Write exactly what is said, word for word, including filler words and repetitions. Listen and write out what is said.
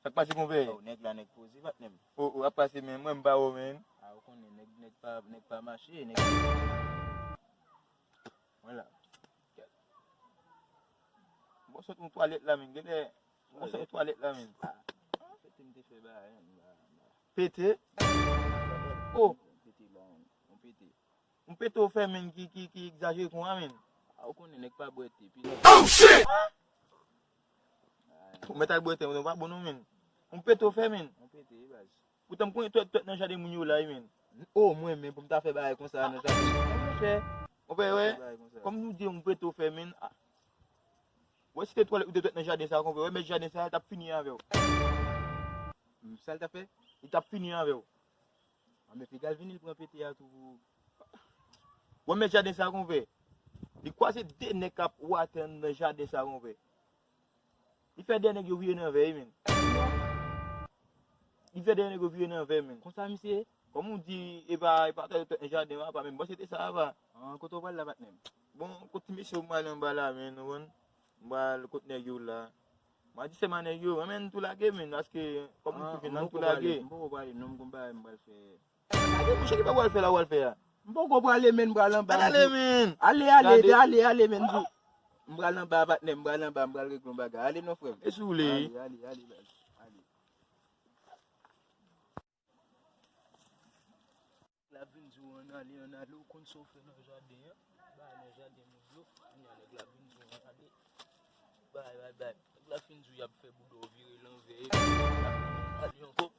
Ap pase konpè? Oh, nèg la, nèg poze, patnè m. Oh, oh, ap pase, men mwen m pa wè w, men. Ah, ou konnen, nèg, nèg pa, nèg pa mache, nèg. Mwen la. Bon, sot yon twalèt la, men. Genlè, bon, sot yon twalèt la, men. Ah, pete m te fè bagay, m ba, m ba. Pete? Oh! Pete la, yon pete. Yon pete w fè, men, ki, ki, ki egzajere konsa, men. Ah, ou konnen, nèg pa bwè te, pi. Oh, shit! Ou mèt al bwè te, nou pa bon non, men. Yon pete w fè, men. Yon pete, wi, baz. Poutan m konnen twèt, twèt nan jaden moun yo la, wi, men. Oh, mwen menm, pou m ta fè bagay konsa nan jaden moun yo, monchè. Ou fè, wè, bagay konsa. Kòm nou di yon pete w fè, men. Ah. Wè, si te twalèt ou te twèt nan jaden sa, konpè. Wè, mèt jaden sa, l t ap fini avè w. Hmm, sa l t ap fè? Li t ap fini avè w. Ah, men piga l vini, l pran pete a tou pou. Wè, mèt jaden sa, konpè. Li kwaze de nèg k ap wate nan jaden sa, konpè. Li fè de nèg yo vire nan vè, wi, men. Li fè de nèg yo vire nan vè, men. Konsa, misye? Kòm ou di, e pa, e pa twèt nan jaden, apa, men bon, se te sa, apa. Ah, kote w pral la, patnè m? Bon, kot ti mesye yo, m pral anba la, men, ou konn. M pral kot nèg yo la. M a di se ma nèg yo, men, men, tou lage, men, paske, kòm nou tou jwenn, nou tou lage. M poko prale, non, m gon bagay m pral fè. Lage, monchè, ki bagay w al fè la, w al fè a? M poko prale, men, m pral anba. Ale, men. Ale, ale, ale, ale, men, di. M pral anba, patnè, m pral anba, m pral regle yon bagay. Ale non, frè m. E si w vle. Ale, ale, ale, baz. Ale. La vin di w ann ale, ann ale, ou konn sa w fè nan jaden an. Bay nan jaden moun yo. Kounye a nèg la vin di w ann ale. Bay, bay, bay. Nèg la fin di w y ap fè bouda w vire lanvè. Ann ale ankò.